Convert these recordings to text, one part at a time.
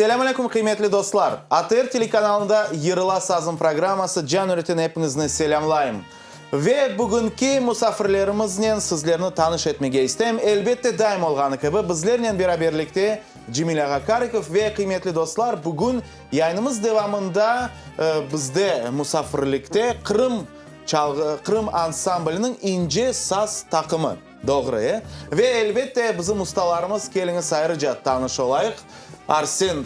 Selâm aleyküm, qıymetli dostlar! ATR telekanalında Yırla sazım programması Can Üreten epiñizni selâmlayım. Ve bugünki musafirlerimiznen sizlerni tanış etmege isteyim. Elbette, daim olğanı kibi, bizlernen beraberlikte Cemil ağa Karikov ve, qıymetli dostlar, bugün yayınımız devamında bizde musafirlikte Qırım çalğı, Qırım ansambliniñ ince saz taqımı. Doğru, e? Ve, elbette, bizim ustalarımız, keliñiz ayrıca tanış olayıq, Arsen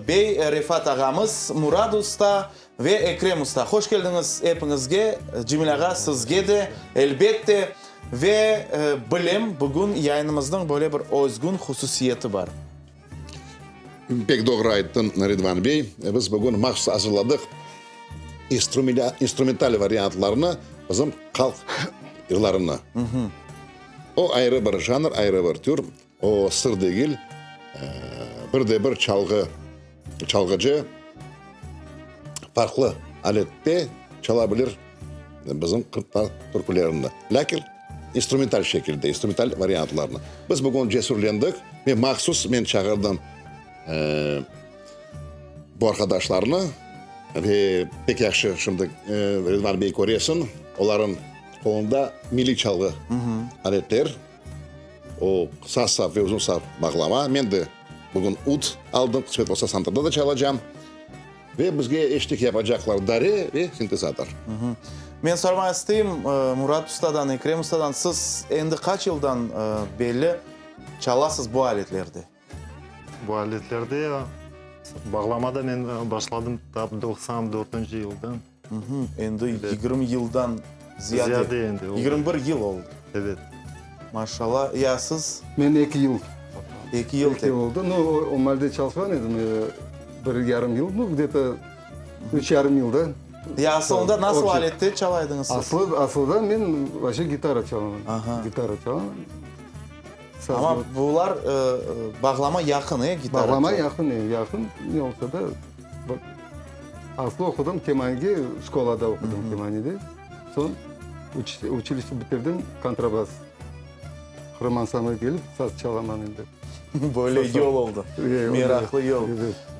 bey, Refat ağamız, Murad usta ve Ekrem usta. Hoş keldiñiz epiñizge, Cemil ağa, sizge de, elbette. Ve, bilem, bugün yayınımıznıñ böyle bir özgün hususiyeti bar. Pek doğru ayttıñ, Ridvan bey. Biz bugün mahsus azırladıq instrumental variantlarnı bizim halq yırlarını. O ayrı bir janr, ayrı bir tür, o sır degil. Bir de bir çalğı, çalğıcı farqlı alette çala bilir bizim qırımtatar türkülerini. Lâkin instrumental şekilde, instrumental variantlarını. Biz bugün cesürlendik ve mahsus men çağırdım bu arqadaşlarnı ve pek yahşı şimdi Ridvan bey köresiñ, olarnıñ qolunda milliy çalğı aletler, o qısa sap ve uzun sap bağlama. Men de bugün ud aldım, qısmet olsa santırda da çalacam. Ve bizge eşlik yapacaqlar dare ve sintezator. Men sormağa isteyim, Murat ustadan, Ekrem ustadan, siz endi qaç yıldan belli çalasız bu aletlerde? Bu aletlerde, bağlamada men başladım tap 94-nci yıldan. Endi 20 yıldan ziyade. Ziyade endi. 21 yıl oldı. Evet. Maşallah. Ya siz? Men eki yıl. Eki yıl. Eki yıl oldı. No, o malde çalışqan edim bir yarım yıl, nu, gde-to üç yarım yılda. Ya asılında nasıl alette çalaydınız siz? Aslı, asılda men вообще gitara çalam. Aha. Gitara çalam. Amma bular bağlama yaqın, e, gitara? Bağlama yaqın, e, yaqın. Ne olsa da, aslı oqudım kemange, şkolada oqudım kemanede. Soñ uçilişe bitirdim, kontrabas. Qırım ansamblı kelip, saz çalaman endi. Böyle yol oldı. Meraqlı yol.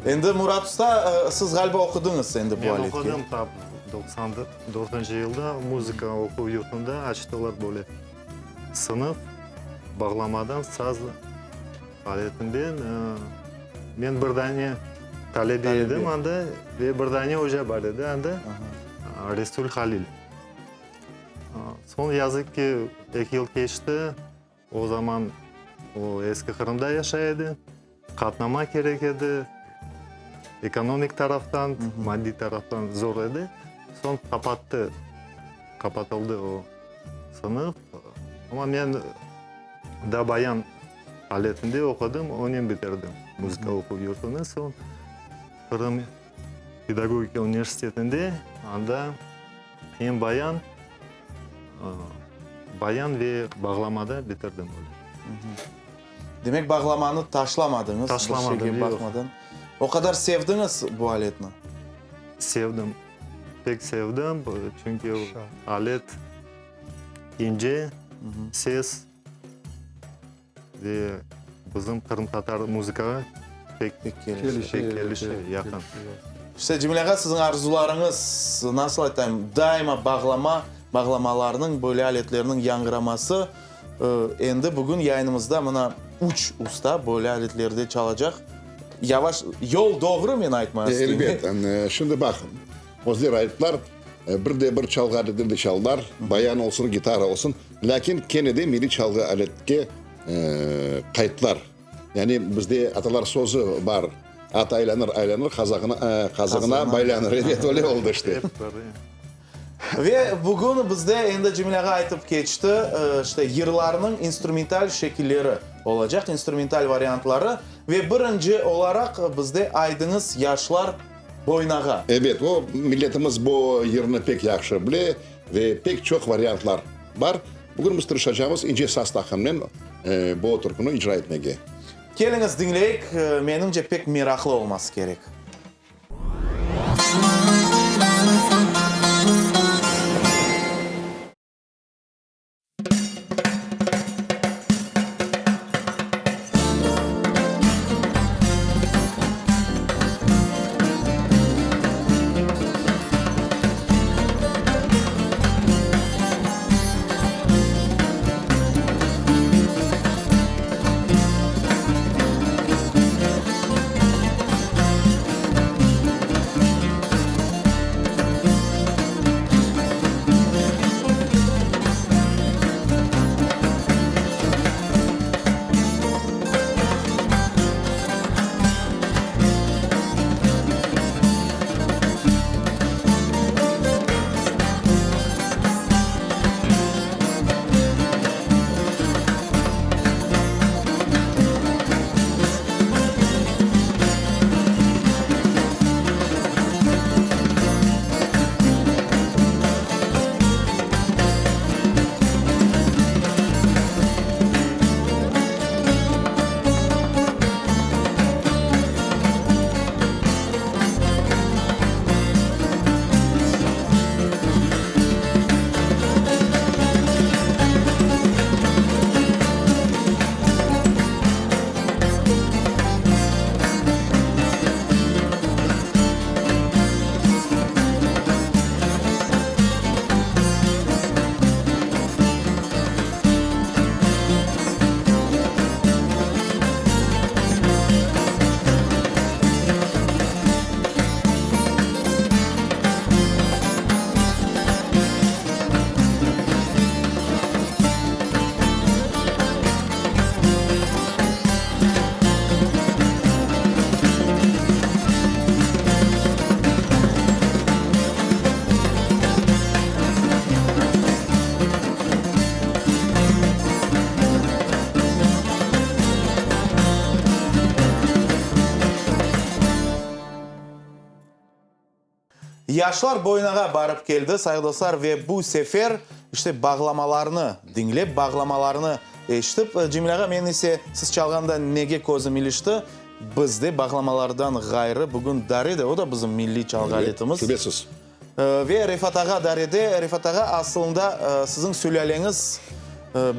Endi, Murat usta, siz ğaliba oqudıñız endi bu Men aletke. oqudım, tap 94-nci yılda muzıka oquv yurtunda açtılar böyle sınıf, bağlamadan saz aletinden. Men bir dane talebe edim anda ve bir dane oca bar edi anda, Resul Halil. Soñ, yazıq ki, eki yıl keçti, o zaman o Eski Qırımda yaşay edi, qatnama kerek edi, ekonomik taraftan, maddiy taraftan zor edi. Soñ qapattı, qapatıldı o sınıf. Amma men daa bayan aletinde oqudım, onen bitirdim muzıka oquv yurtunı. Soñ Qırım pedagogika universitetinde anda em bayan, bayan ve bağlamada bitirdim öyle. Demek, bağlamanı taşlamadıñız, Taşlamadım, bir şeyge yoq. baqmadan. O qadar sevdiñiz bu aletni? Sevdim, pek sevdim, çünki alet ince, ses Ve bizim qırımtatar muzıkağa pek kelişe, yaqın. İşte, Cemil ağa, siziñ arzularıñız, nasıl aytayım, daima bağlama, bağlamalarnıñ, böyle aletlerniñ yañğıraması. Endi bugün yayınımızda mına üç usta böyle aletlerde çalacaq. Yavaş, yol doğru, men aytmağa isteyim. Elbet. Şimdi baq, özleri ayttılar, bir de bir çalğı aletini de çaldılar, bayan olsun, gitara olsun. Lâkin kene de milliy çalğı aletke qayttılar. Yani bizde atalar sözü bar, At aylanır, aylanır, qazığına baylanır. Ebet, öyle oldı işte. Ve bugün bizde endi Cemil ağa aytıp keçti, işte yırlarnıñ instrumental şekilleri olacaq, instrumental variantları. Ve birinci olaraq bizde Aydıñız, yaşlar boynağa. Ebet, o milletimiz bu yırnı pek yahşı bile. Ve pek çoq variantlar bar. Bugün biz tırışacamız ince saz taqımınen bu türküni icra etmege. Keliñiz diñleyik, menimce pek meraqlı olması kerek. Yaşlar Boynağa barıp keldi, sayğı dostlar, ve bu sefer, işte, bağlamalarnı diñlep, bağlamalarnı eşitip, Cemil ağa, men ise siz çalğanda nege közüm ilişti, bizde bağlamalardan ğayrı bugün dare de, o da bizim milliy çalğı aletimiz. Şübesiz. Ve Refat ağa darede, Refat ağa, asılında siziñ sülâleñiz,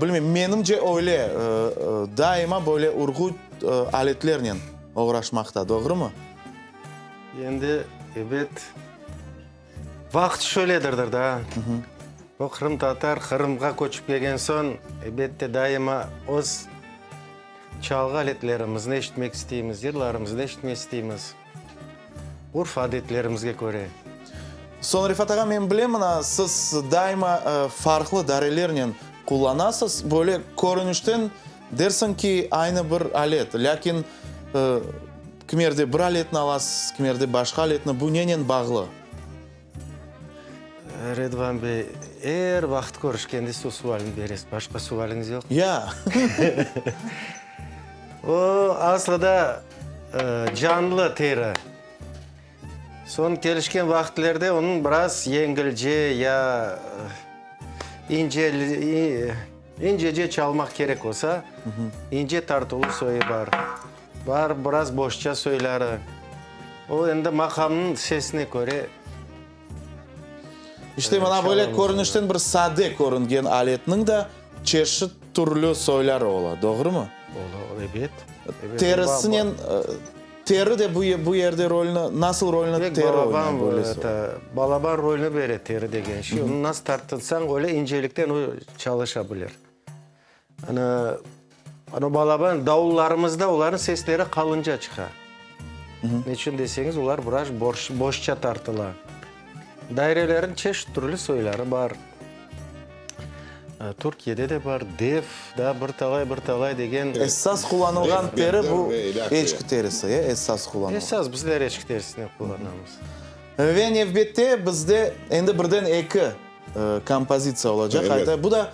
bilmeyim, menimce öyle, daima böyle urğu aletlernen oğraşmaqta, doğrumı? Endi, ebet, vaqıt şöyledirdir da. O qırımtatar Qırımğa köçip kelgen soñ, ebette, daima öz çalğı aletlerimizni eşitmek isteymiz, yırlarımıznı eşitmek isteymiz, urf-adetlerimizge köre. Soñ, Refat ağa, men bilem, mına, siz daima farqlı darelernen qullanasız. Böyle körünişten dersiñ ki, aynı bir alet, lâkin Kimerde bir aletni alasız, kimerde başqa aletni, bu nenen bağlı? Redvan bey, er vaqıt körüşkende şu sualni beresiz, başqa sualiñiz yoqmı? Ya. O, aslı da canlı teri. Soñ kelişken vaqıtlerde onıñ biraz yengilce ya ince, incece çalmaq kerek olsa, ince tartuvlı soyu bar. Bar biraz boşça soyları. O endi maqamnıñ sesine köre. İşte mına böyle körünişten bir sade körüngen aletniñ da çeşit türlü soyları ola, doğrumı? Ola, ebet. Terisinen, teri de bu yerde rolüni, nasıl rolüni teri oynay? Balaban rolüni bere teri degen şey. Onı nasıl tartınsañ, öyle incelikten o çalışa bilir. Ana, ana balaban davullarımızda olarnıñ sesleri qalınca çıqa. Neçün deseñiz, olar biraz boşça tartıla. Dairelerniñ çeşit türlü soyları bar. Türkiyede de bar, def, daa bir talay, bir talay degen. Esas qullanılğan teri bu eçki terisi, e, esas qullanılğan. Esas bizler eçki terisini qullanamız. Ve nevbette bizde endi birden eki kompozitsiya olacaq. Ayta, bu da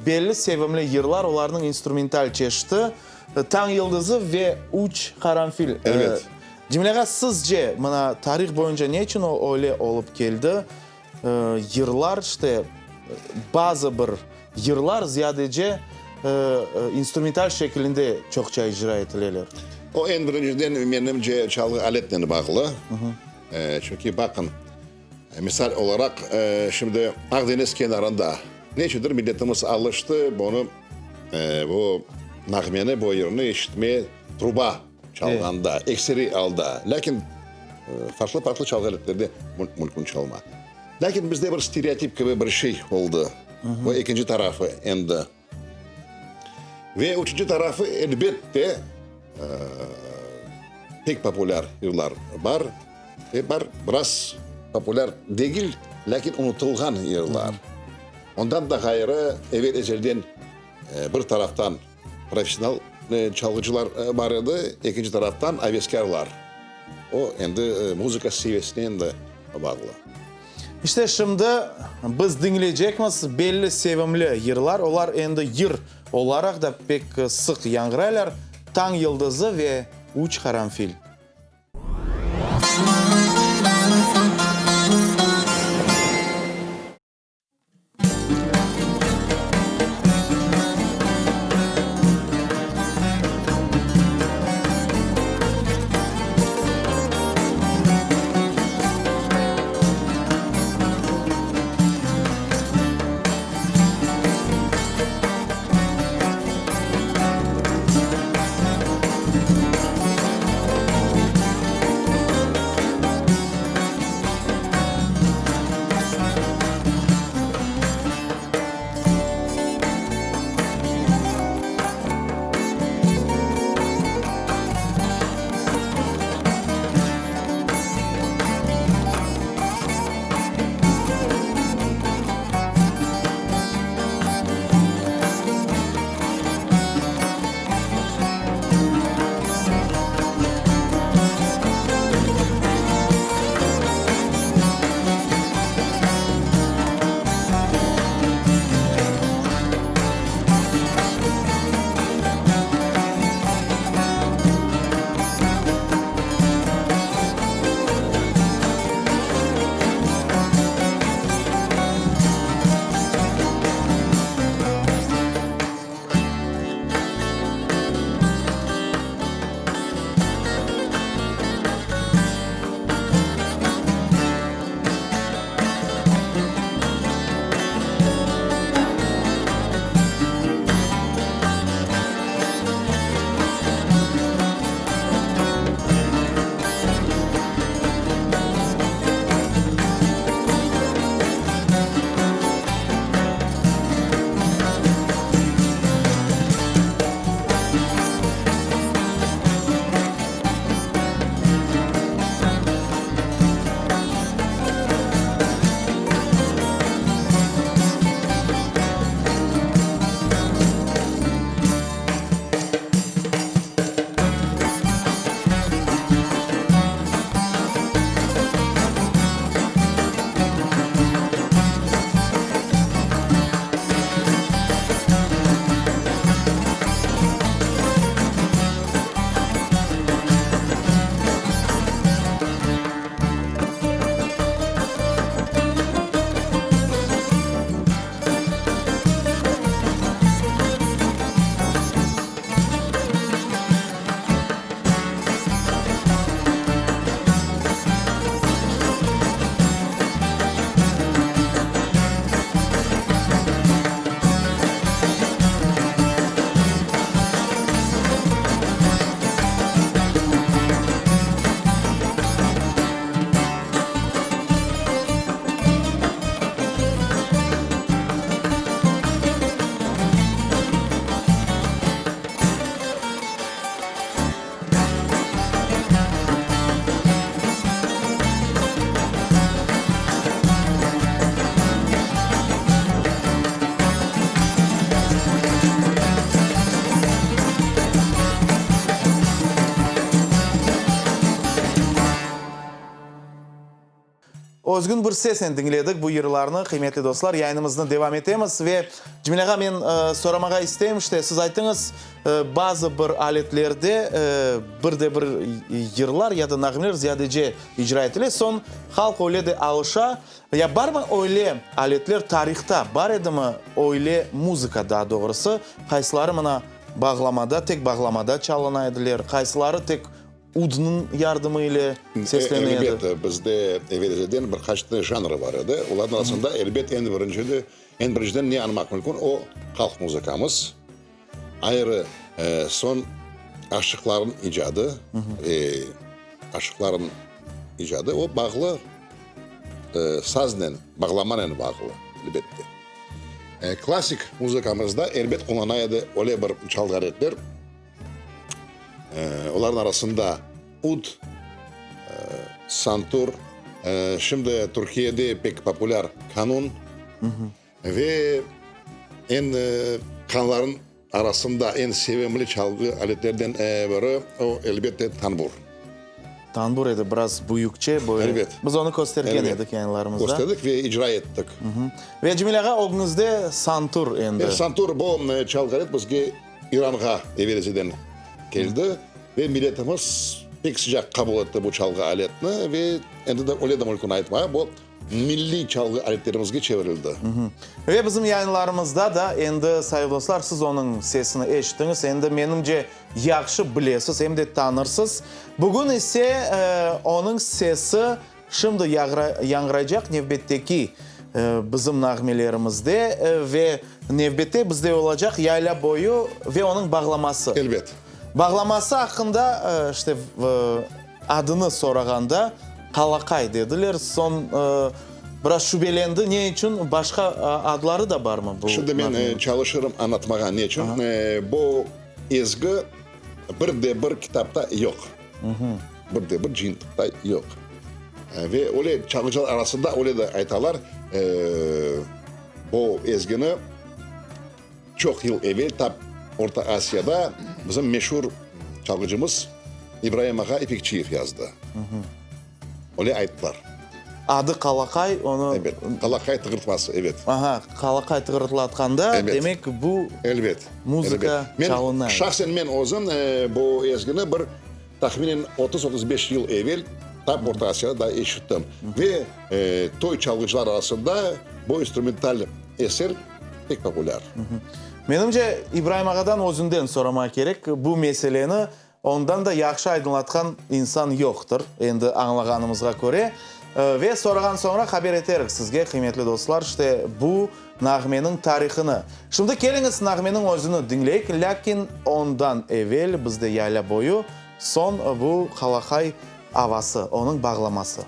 belli sevimli yırlar, olarnıñ instrumental çeşiti, Tañ yıldızı ve Üç qaranfil. Elbet. Cemile ağa, sizce, mına, tarih boyunca ne içün o öyle olıp keldi? Yırlar, işte, bazı bir yırlar ziyadece instrumental şekilinde çoqça icra etileler. O, eñ birinciden, menimce, çalğı aletnen bağlı. Çünki, baqın, Misal olaraq, şimdi Aq deñiz kenarında neçündir milletimiz alıştı bunı, bu nağmeni, bu yırnı eşitmeye truba çalğanda, ekseriy alda. Lâkin farqlı-farqlı çalğı aletlerde mümkün çalma. Lâkin bizde bir stereotip kibi bir şey oldı. Bu ekinci tarafı endi. Ve üçünci tarafı, elbette, pek populâr yırlar bar ve bar biraz populâr degil, lâkin unutılğan yırlar. Ondan da ğayrı, evel-ezelden bir taraftan professional çalğıcılar bar edi, ekinci taraftan aveskârlar. O, endi muzıka seviyesinen de bağlı. İşte şimdi biz diñleycekmiz belli sevimli yırlar, olar endi yır olaraq da pek sıq yañğıraylar, Tañ yıldızı ve Üç qaranfil. Özgün bir sesnen diñledik bu yırlarnı, qıymetli dostlar. Yayınımıznı devam etemiz ve, Cemil ağa, men soramağa isteyim, işte, siz ayttıñız, bazı bir aletlerde bir de bir yırlar ya da nağmeler ziyadece icra etile, soñ halq öyle de alışa. Ya barmı öyle aletler tarihta, bar edimi öyle muzıka, daa doğrusı, qaysıları mına bağlamada, tek bağlamada çalına ediler, qaysıları tek Udnıñ yardımı ile seslene edi. Elbet, bizde evel-ezelden bir qaç tane janrı bar edi. Olarnıñ arasında, elbet, eñ birincide, eñ birinciden ne añmaq mümkün, o, halq muzıkamız. Ayrı, soñ aşıqlarnıñ icadı, aşıqlarnıñ icadı, o, bağlı saznen, bağlamanen bağlı, elbette. Klassik muzıkamızda, elbet, qullana edi öyle bir çalğı aletler. Olarnıñ arasında ud, santur, şimdi Türkiyede pek populâr kanun ve eñ qanların arasında eñ sevimli çalğı aletlerden biri, o, elbette, tanbur. Tanbur edi, biraz büyükçe böyle. Elbet. Biz onı köstergen edik yayınlarımızda. Kösterdik ve icra ettik. Ve Cemil ağa, ögüñizde santur endi. Santur, bu çalğı alet bizge İranğa evel-ezelden keldi ve milletimiz pek sıcaq qabul etti bu çalğı aletni ve endi de öyle de mümkün aytmağa, bu milliy çalğı aletlerimizge çevirildi. Ve bizim yayınlarımızda da endi, sayılı dostlar, siz onıñ sesini eşittiñiz, endi, menimce, yahşı bilesiz, em de tanırsız. Bugün ise onıñ sesi Şimdi yañğıraycaq nevbetteki bizim nağmelerimizde ve nevbette bizde olacaq Yayla boyu ve onıñ bağlaması. Elbet. Bağlaması aqqında, işte, adını sorağanda, Qalaqay dediler. Soñ biraz şübelendi, ne içün, başqa adları da barmı bu Şimdi men çalışırım añlatmağa, ne içün. Bu ezgi bir de bir kitapta yoq. Bir de bir cıyıntıqta yoq. Ve öyle çalğıcılar arasında öyle de aytalar, bu ezgini çoq yıl evel tap Orta Asiyada bizim meşur çalğıcımız İbraim ağa İpekçiyev yazdı. Öyle ayttılar. Adı Qalaqay, onı... Ebet, Qalaqay tığırtması, ebet. Aha, Qalaqay tığırtlatqanda, Ebet. demek bu Elbet, muzıka elbet. çalına. Men, şahsen men özüm bu ezgini bir tahminen 30-35 yıl evel tap Orta Asiyada da eşittim. Ve toy çalğıcılar arasında bu instrumental eser pek populâr. Menimce, İbraim ağadan özünden soramaq kerek bu meseleni. Ondan da yahşı aydınlatqan insan yoqtır, endi añlağanımızğa köre. Ve sorağan soñra haber eterik sizge, qıymetli dostlar, işte bu nağmeniñ tarihını. Şimdi keliñiz nağmeniñ özüni diñleyik, lâkin ondan evel bizde Yayla boyu, soñ bu Qalaqay avası, onıñ bağlaması.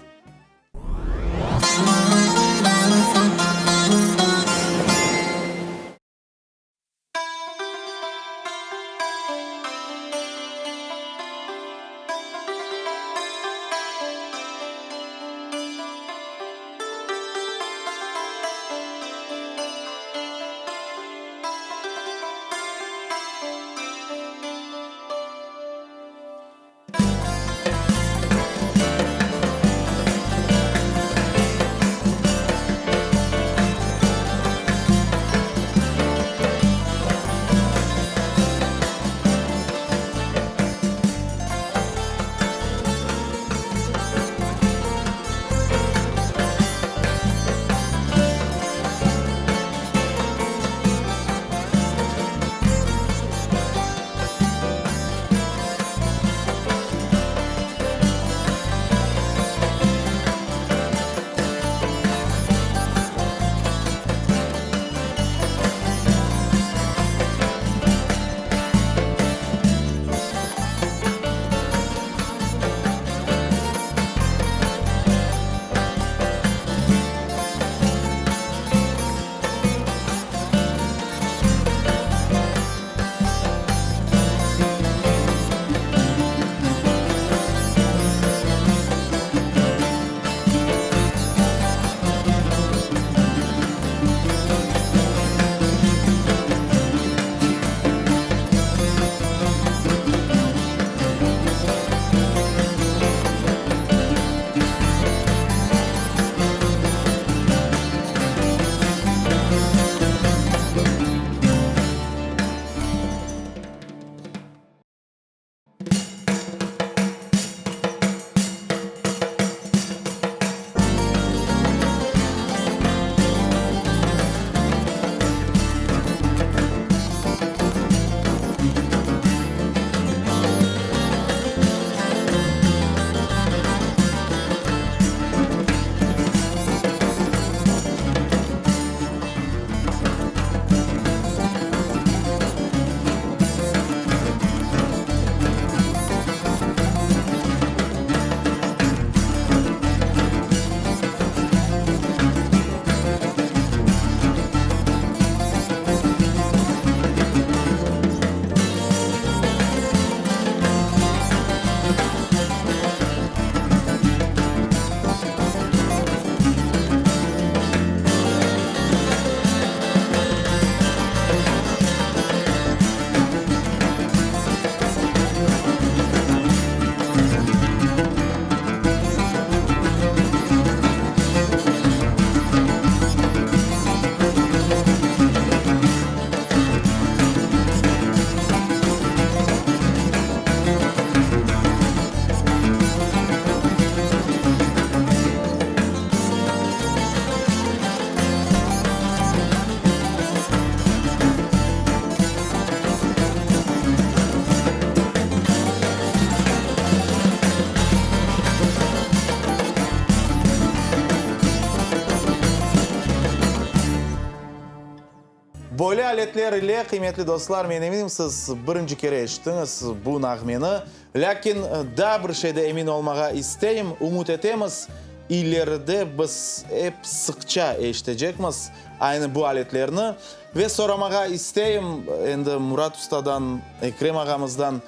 Böyle aletler ile, qıymetli dostlar, men eminim, siz birinci kere eşittiñiz bu nağmeni. Lâkin daa bir şeyde emin olmağa isteyim, ümüt etemiz, ileride biz ep sıqça eşitecekmiz aynı bu aletlerni. Ve soramağa isteyim endi Murat ustadan, Ekrem ağamızdan,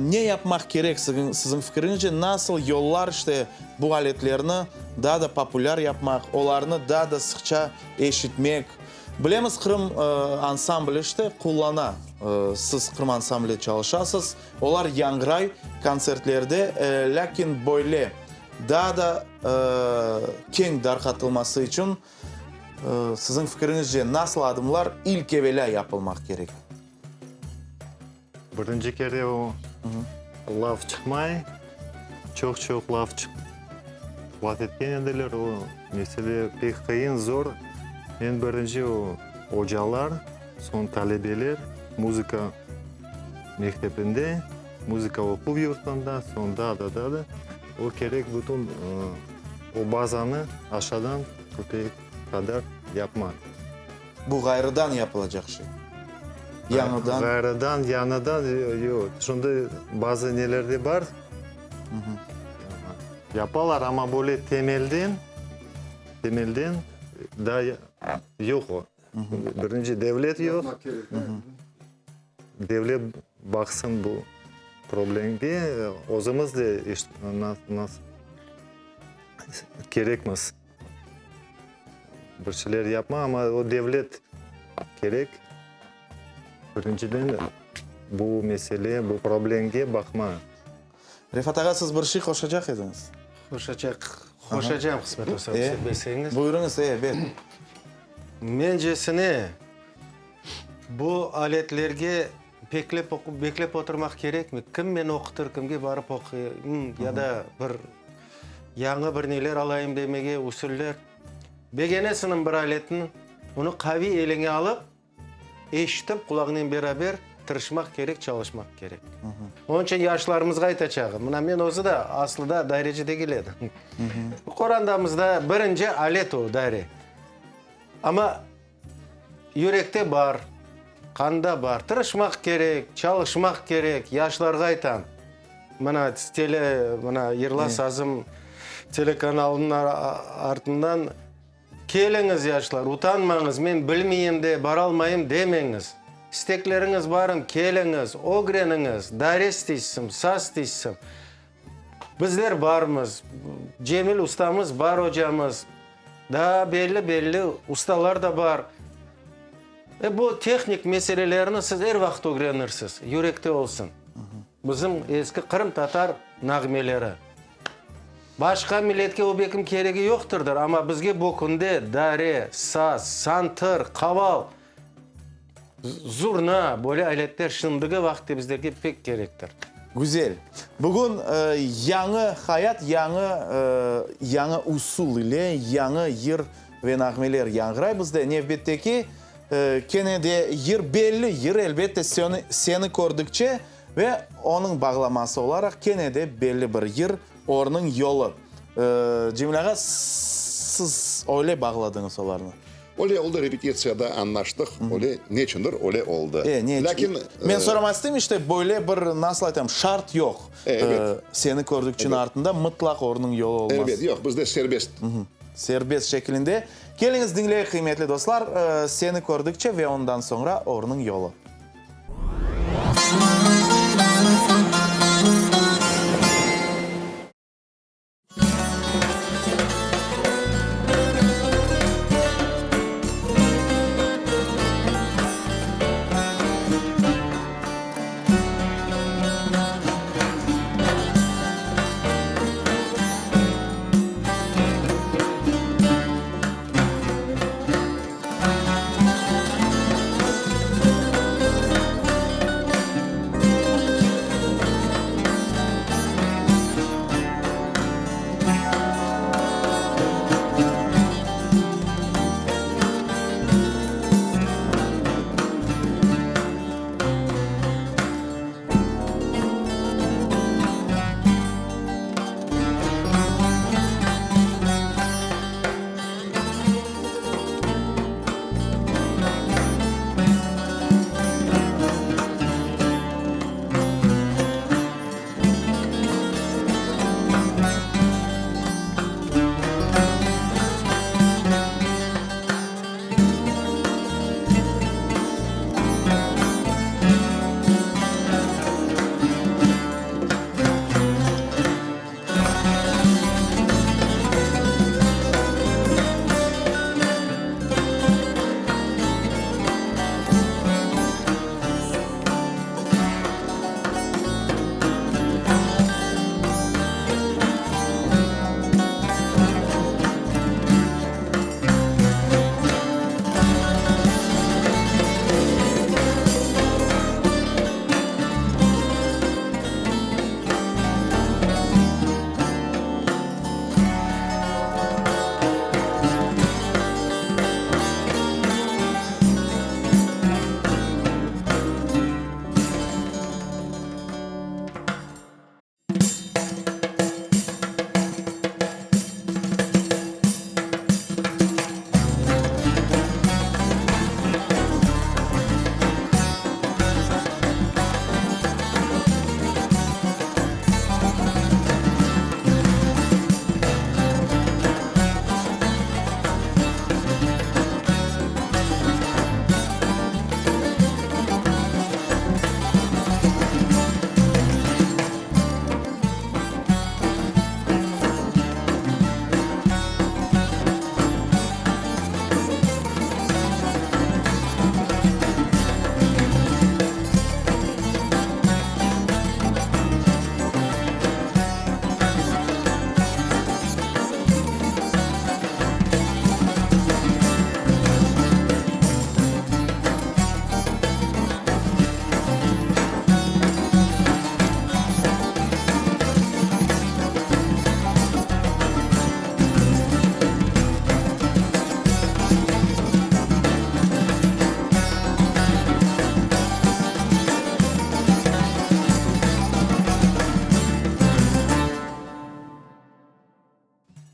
Ne yapmaq kerek siziñ fikiriñizce, nasıl yollar işte bu aletlerni daa da populâr yapmaq, olarnı daa da sıqça eşitmek? Bilemiz, Qırım ansambli işte qullana, siz Qırım ansamblide çalışasız, olar yañğıray kontsertlerde, lâkin böyle daa da keñ darqatılması içün siziñ fikiriñizce nasıl adımlar ilk evelâ yapılmaq kerek? Birinci kere o laf çıqmay, çoq-çoq laf laf etken ediler, o mesele pek qıyın, zor. Eñ birinci o ocalar, soñ talebeler, muzıka mektebinde, muzıka oquv yurtunda, soñ daa da, daa da. O kerek bütün o bazanı aşadan töpege qadar yapmaq. Bu ğayrıdan yapılacaq şey. Yañıdan. Ğayrıdan, yañıdan, yoq. Şimdi bazı nelerde bar, yapalar, amma böyle temelden, temelden daa yoq o. Birinci devlet yoq. Devlet baqsın bu problemge, özümiz de kerekmiz. Bir şeyler yapma, amma o devlet kerek. Birinciden bu mesele, bu problemge baqma. Refat ağa, siz bir şey qoşacaq ediñiz? Qoşacaq, qoşacağım qısmet olsa, ruhset berseñiz. Buyurıñız, ebet. Mencesine, bu aletlerge beklep, beklep oturmaq kerekmi? Kim meni oqutır, kimge barıp oquyım, ya da bir yañı bir neler alayım demege usuller. Begenesiñmi bir aletni, onı qaviy eliñe alıp, eşitip, qulağınen beraber tırışmaq kerek, çalışmaq kerek. Onıñ içün yaşlarımızğa aytacağım, mına men özü de aslıda daireci degil edim. Qorandamızda birinci alet o, daire. Amma yürekte bar, qanda bar. Tırışmaq kerek, çalışmaq kerek. Yaşlarğa aytam, mına, tele, mına, Yırla sazım telekanalınıñ artından keliñiz, yaşlar, utanmañız, men bilmeyim de, baralmayım demeñiz. İstekleriñiz barın, keliñiz, ögreniñiz, daire isteysiñ, saz isteysiñ. Bizler barmız, Cemil ustamız bar, ocamız, daa belli-belli ustalar da bar. E, bu tehnik meselelerini siz er vaqıt ögrenirsiz, yürekte olsun. Bizim eski qırımtatar nağmeleri. Başqa milletke o bekim keregi yoqtırdır, amma bizge bu künde dare, saz, santır, qaval, Zurna, böyle aletler şimdigi vaqıtte bizlerge pek kerektir. Güzel. Bugün yañı hayat, yañı, yañı usul ile yañı yır ve nağmeler yañğıray bizde. Nevbetteki kene de yır, belli yır, elbette, Seni, seni kördükçe ve onıñ bağlaması olaraq kene de belli bir yır, Ornıñ yolu. Cemil ağa, siz öyle bağladıñız olarnı. Öyle oldı, repetitsiyada añlaştıq, öyle, neçündir öyle oldı. E, ne içün? Lâkin, Men soramaq isteyim, işte, böyle bir, nasıl aytam, şart yoq. E, ebet. Seni kördükçeniñ artında mıtlaq ornıñ yolu olmaz. Elbet, yoq, bizde serbest. Serbest şekilinde. Keliñiz, diñleyik, qıymetli dostlar, Seni kördükçe ve ondan soñra Ornıñ yolu.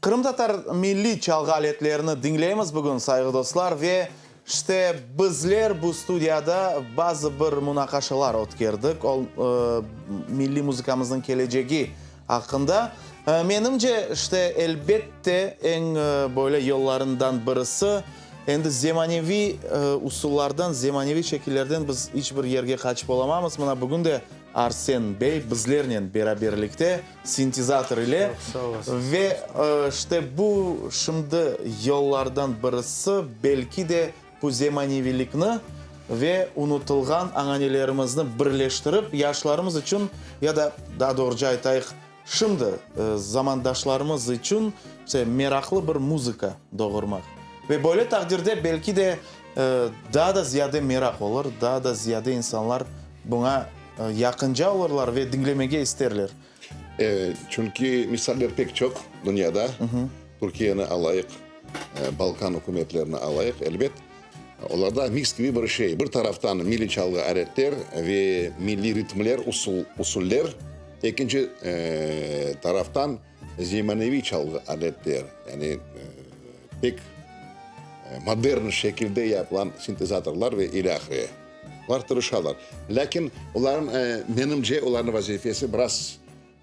Qırımtatar milliy çalğı aletlerini diñleymiz bugün, sayğı dostlar, ve işte bizler bu studiyada bazı bir munaqaşalar ötkerdik, ol, milliy muzıkamıznıñ kelecegi aqqında. Menimce, işte, elbette, eñ böyle yollarından birisi, endi zemaneviy usullardan, zemaneviy şekillerden biz iç bir yerge qaçıp olamamız. Mına bugün de Arsen bey bizlernen beraberlikte sintezator ile ve işte bu şimdi yollardan birisi, belki de bu zemaneviylikni ve unutılğan añanelerimizni birleştirip, yaşlarımız içün ya da, daa doğruca aytayıq, şimdi zamandaşlarımız içün meraqlı bir muzıka doğurmaq. Ve böyle taqdirde belki de daa da ziyade meraq olur, daa da ziyade insanlar buña yaqınca olurlar ve diñlemege isterler. Çünki misaller pek çoq dünyada. Türkiyeni alayıq, Balkan ükümetlerini alayıq, elbet, olarda miks kibi bir şey. Bir taraftan milliy çalğı aletler ve milliy ritmler, usuller, ekinci taraftan zemaneviy çalğı aletler, yani pek modern şekilde yapılan sintezatorlar ve ilâhre. Olar tırışalar. Lâkin olarnıñ, menimce, olarnıñ vazifesi biraz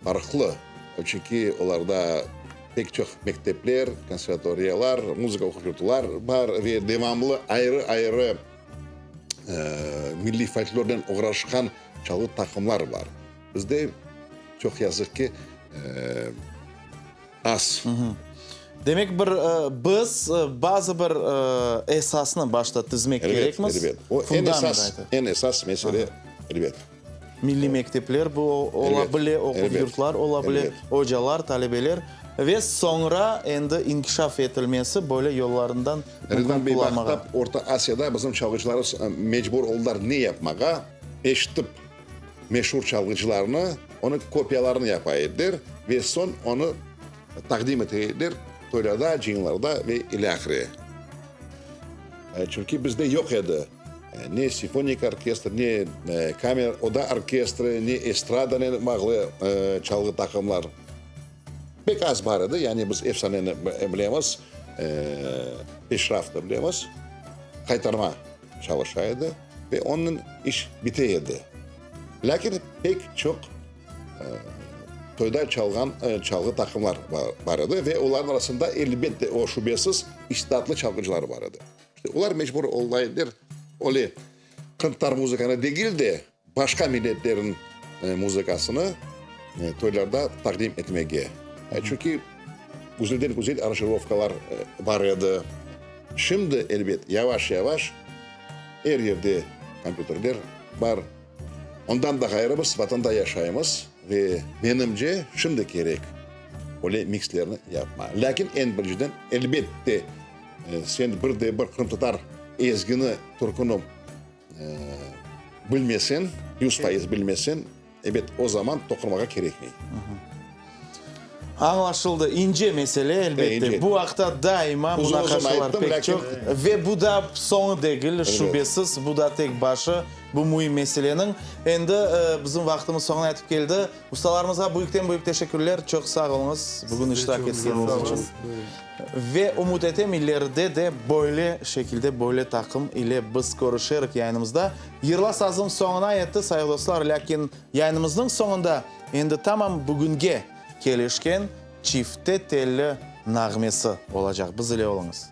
farqlı. Çünki olarda pek çoq mektepler, konservatoriyalar, muzıka oquv yurtular bar ve devamlı ayrı-ayrı milliy folklornen oğraşqan çalğı taqımlar bar. Bizde, çoq yazıq ki, az. Demek, bir biz bazı bir esasnı başta tizmek kerekmiz. Elbet, elbet. O eñ esas, eñ esas mesele, elbet. Milliy mektepler bu ola bile, oquv yurtlar ola bile, ocalar, talebeler ve soñra endi inkişaf etilmesi böyle yollarından mümkün Ridvan bey, qullanmağa. vaqıtta Orta Asiyada bizim çalğıcılarımız mecbur oldılar ne yapmağa? Eşitip meşur çalğıcılarnı, onıñ kopiyalarını yapa ediler ve soñ onı taqdim ete ediler toylarda, cıyınlarda ve ilâhre. Çünki bizde yoq edi ne simfonik orkestr, ne kamer oda orkestri, ne estradanen bağlı çalğı taqımlar. Pek az bar edi, yani biz Efsaneni bilemiz, Peşrafnı bilemiz, Qaytarma çalışa edi ve onnen iş bite edi. Lâkin pek çoq toyda çalğan çalğı taqımlar bar edi ve olarnıñ arasında, elbette, o şübesiz, istidatlı çalğıcılar bar edi. İşte olar mecbur ola ediler öyle qırımtatar muzıkanı degil de, başqa milletlerniñ muzıkasını toylarda taqdim etmege. Çünki güzelden-güzel aranjirovkalar bar edi. Şimdi, elbet, yavaş-yavaş er yerde kompyuterler bar. Ondan da ğayrı biz Vatanda yaşaymız ve, menimce, şimdi kerek öyle mikslerni yapma. Lâkin eñ birinciden, elbette, sen bir de bir qırımtatar ezgini, türküni bilmesen, 100% bilmesen, ebet, o zaman toqurmağa kerekmey. Añlaşıldı. İnce mesele, elbette. Bu aqta daima munaqaşalar pek çoq. Ve bu da soñu degil, şübesiz, bu da tek başı bu müim meseleniñ. Endi bizim vaqtımız soñuna yetip keldi. Ustalarımızğa büyükten-büyük teşekkürler. Çoq sağ oluñız bugün iştirak etkeniñiz içün. Ve ümüt etem, ileride de böyle şekilde, böyle taqım ile biz körüşerik yayınımızda. Yırla sazım soñuna yetti, sayğı dostlar, lâkin yayınımıznıñ soñunda endi tamam bugünge kelişken Çifte telli nağmesi olacaq. Biz ile oluñız.